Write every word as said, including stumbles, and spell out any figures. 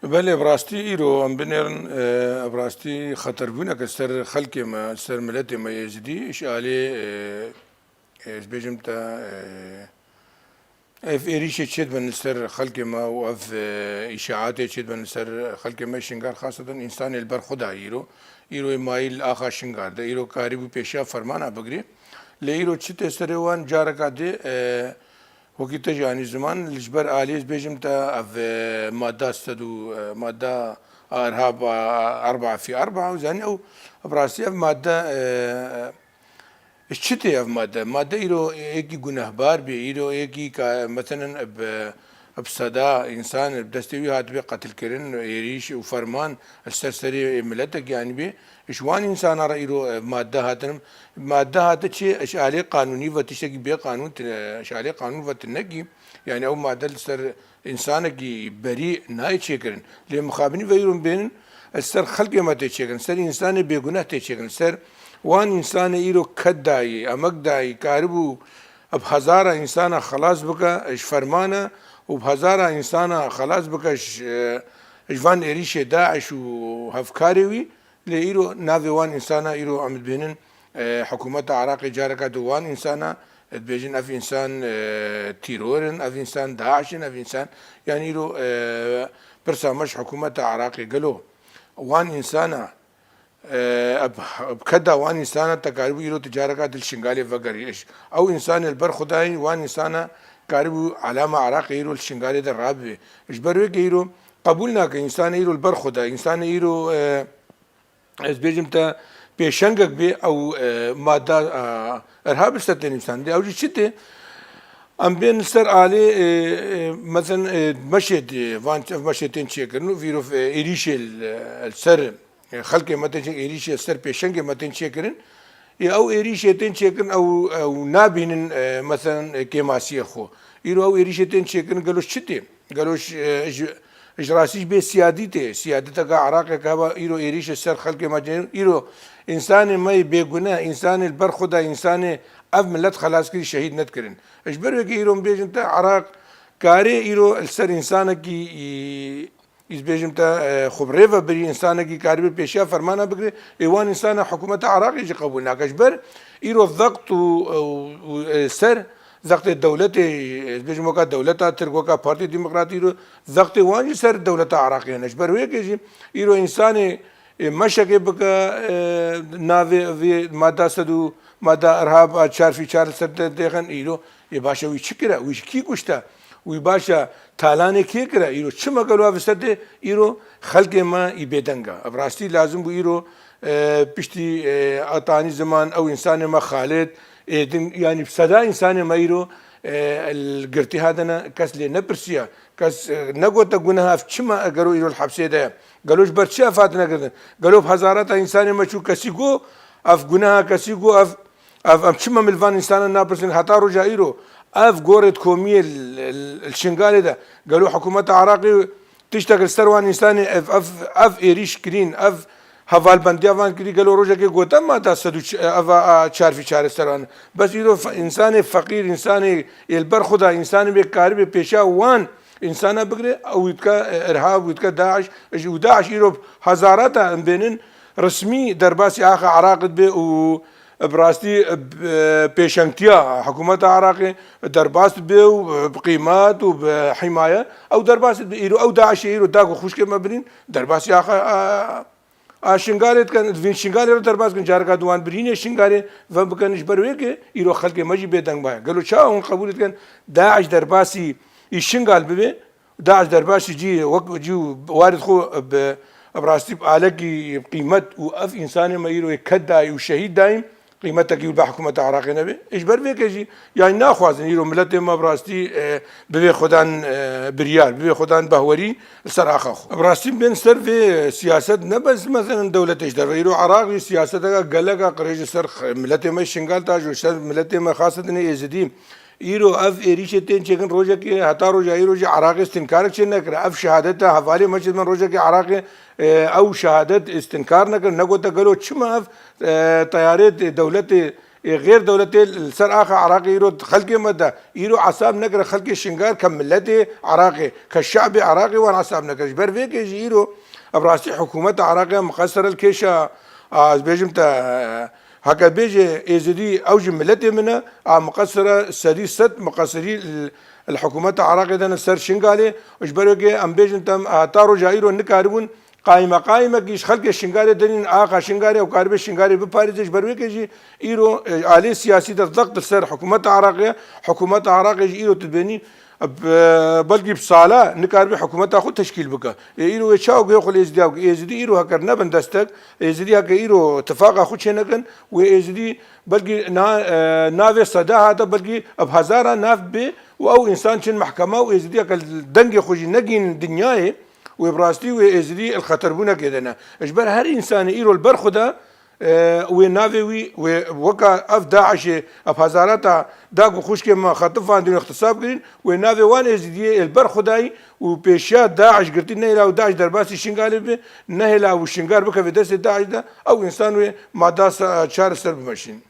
Belê, bi rastî îro em binêrin, e, bi rastî xeterbûnek li ser xelkê me, li ser miletê me Êzidî, ji alî, e, e, ez bêjim te, e, ev êrîşê çêdibin li ser xelkê me û ev, e, îşaetê çêdibin li ser xelkê me Şingal, xaseten însanê li ber xwe dayî îro. Îro ê mayîl axa Şingal de, îro karîbû pêşiya fermana bigirî. Lê îro çi tê serê wan careka dê, e, Wekî te jî anî ziman, li ji ber aliyê ez bêjim te ev, e, madda sed û, e, madda a irhab, a, erbaa fî erbaa, û zanî ew, bi rastî ev madde, e, e, çi tê ev madde? Madde îro êkî gunehbar bê, îro êkî ka, meselen, bi, bi seda însan bi destê wî hatibê qetilkirin, êrîş û ferman li ser serê miletekî anîbê. Ji wan însana re îro, e, madde hatin, madde hate çi, ji alê qanûnî ve tiştekî bê qanûn tine, ji alê qanûn ve tinekî, yani ew madde li ser însanekî berî nayê çêkirin. Lê mixabinî ve îro bênin, li ser xelkê me tê çêkirin, ser însanê bêguneh tê çêkirin, ser wan însanê îro ked dayî, emek dayî, karibû bi hezara însana xelas bike ji fermana û bi hezara însana xelas bike ji, ji van êrîşê DAIŞ û hevkarê wî. Lê îro navê wan însana îro em dibênin, e, hikûmeta Iraqê careka di wan însana, e, dibêjin ev însan, e, tîror in, ev însan DAIŞ in, ev însan, yani îro, e, pirsa me ji hikûmeta Iraqê gelo wan însana, e, bi, bi keda wan însana te karibû îro tu careka di li Şingalê vegerî. Ew însanê li ber xwe dayî, wan însana karibû alama Iraqê îro li Şingalê de rabibê. Ji ber wê ke îro qebûl nake însanê îro li ber xwe dayî, însanê îro, e, ez bêjim te pêşengek bê ew, e, madda, e, irhab li ser tê nivîsandin. Ew jî çi tê? Em bên li ser alê, e, e, mesen, e, meşê dê, van ev meşê tên çêkirin û vîrov, e, êrîşê li, li ser, e, xelkê me tên çêkirin, êrîşê li ser pêşengê me tên çêkirin. Ê ew êrîşê tên çêkirin ew, ew nabînin, e, mesen, e, kêmasiyê xwe. Îro ew êrîşê tên çêkirin gelo çi tê? Gelo ji, e, ji, ji rastî jî bê siyadî tê. Siyadeteke Iraqê ke heba îro êrîşê ser xelkê me cêrin. Îro însanê me yê bêguneh, însanê li ber xwe de, însanê ev milet xelas kirî şehîd nedikirin. Ji ber wê ke îro em bêjin te Iraq karê îro li ser însanekî, î, î, ez bêjim te, e, xwe bi rê ve birî, însanekî karibê pêşiya fermana bigire, ê wan însana hikûmeta Iraqê jî qebûl nake. Ji ber îro zext û, û, û, e, ser Zextê dewletê, ez bêjim weka dewleta Tirk, weka Partiya Demokratî îro zextê wan jî ser dewleta Iraqê hene. Ji ber wê yekê jî îro însanê, e, meşekê bike, e, navê vê mada sed û mada irhab a çar fî çar li ser te-, têxin îro. Ê baş e wî çi kire? Wî ji kî kuşte? Wî baş e talanê kê kire? Îro çima gelo ev li ser tê? Îro xelkê me î bêdeng e. Ev rastî lazim bû îro, e, piştî, e, etanî ziman ew însanê me Xalid, ê din, yanî bi seda însanê me îro, e, li girtî hatine, kes lê nepirsiye. Kes, e, negote guneha ev çima e gelo îro li hepsê de ye. Gelo ji ber çi ev hatine girtin? Gelo bi hezarata însanê me çû kesî got, ev guneha kesî got, ev, ev em çima min li van însanan napirsin heta roja îro? Ev gorê di komiyê li, li, li Şingalê de. Gelo hikûmeta Iraqê tiştek li ser wan însanê ev, ev, ev êrîş kirîn, ev hevalbendiya van kirî gelo rojekê gote mada sed û çi-, ev a, a çar fî çar li ser wan. Bes îro fe-, însanê feqîr, însanê ê li ber xwe de, însanê bê karibê pêşiya wan însana bigire, ew wî dike, e, irhab, wî dike DAIŞ, û DAIŞ îro hezarata em bênin resmî derbasî axa Iraqê dibe û bi rastî, e, pêşengtiya hikûmeta Iraqê derbas dibe û bi qîmet û bi hîmaye ew derbas dibe. Îro ew DAIŞê îro da ku xwişkê me birîn, derbasî axa, a, a Şingalê dikin, divîn Şingalê re derbas dikin, careka di wan birînê Şingalê ve bikin, ji ber wê ke îro xelkê me jî bêdeng baye. Gelo çawa hûn qebûl dikin DAIŞ derbasî î Şingal bibe? DAIŞ derbasî cî wek cî û warê xwe bi, bi rastî bi alekî qîmet û ev însanê me îro yê ked dayî û şehîd dayîn, qîmetekî wî be hikûmeta Iraqê nebe. Ê ji ber vê ke jî, yanî naxwazin îro miletê me bi rastî, e, bivê xwedan, e, biryar, bivê xwedan behwerî li ser axa xwe. Bi rastî bên ser vê siyaset ne bes, meselen, dewletê ji derve. Îro Iraq jî siyaseteke geleka qirêj li ser x-, miletê me Şingal ta ji ser miletê me xasetinê Êzidî. Îro ev êrîşê tên çêkin rojekê, heta roja îro jî Iraqê stinkarek çê nekire. Ev şehadeta hevalê me çê diben rojekê Iraqê, e, ew şehadet stinkarek nekir. Negote gelo çima ev, e, teyarê dewletê Ê xêr dewletê li ser axa Iraqê îro xelkê me de îro esab nekire, xelkê Şingar ke miletê Iraqê, ke şe'bê Iraqê wan esab nekire. Ji ber vê kê jî îro ev rastî hikûmeta Iraqê miqesir e li kêşa, a, ez bêjim te, heke bêje Êzidî ew jî miletê min e, a, miqesir e, sedî sed miqesirî li, li hikûmeta Iraqê de ne li ser Şingalê. Ji ber wê kê em bêjin te, heta roja îro nikaribûn Qaymeqamekî ji xelkê Şingalê derîn, axa Şingalê û karibe Şingalê biparêze. Ji ber wê kê jî îro, e, alê siyasî de zext li ser hikûmeta Iraqê ye. Hikûmeta Iraqê jî îro tu dibênî, e, belkî bi sala nikaribe hikûmeta xwe teşkîl bike. Ê îro wê çawa guhê xwe li Êzidiya bike? Êzidî îro heker nebin destek, Êzidî heke îro tifaqa xwe çênekin, wê Êzidî belkî na-, e, navê seda hate, belkî bi hezara nav bê û ew însan çin mehkema û Êzidî heke dengê xwe jî negîn dinyayê, wê bi rastî wê Êzidî li xeterbûnekê de ne. Ji ber her însanê îro li ber xwe de, e, wê navê wî, wê weka ev DAIŞê, ev hezarata da ku xwişkê me xetifandin û ixtisab kirin, wê navê wan Êzidiyê ê li ber xwe dayî û pêşiya DAIŞ girtî, nehêla û DAIŞ derbasî Şingalê bibe, nehêla û Şingal bikeve destê DAIŞ de, ew însan wê mada se-, çar ser bimeşîn.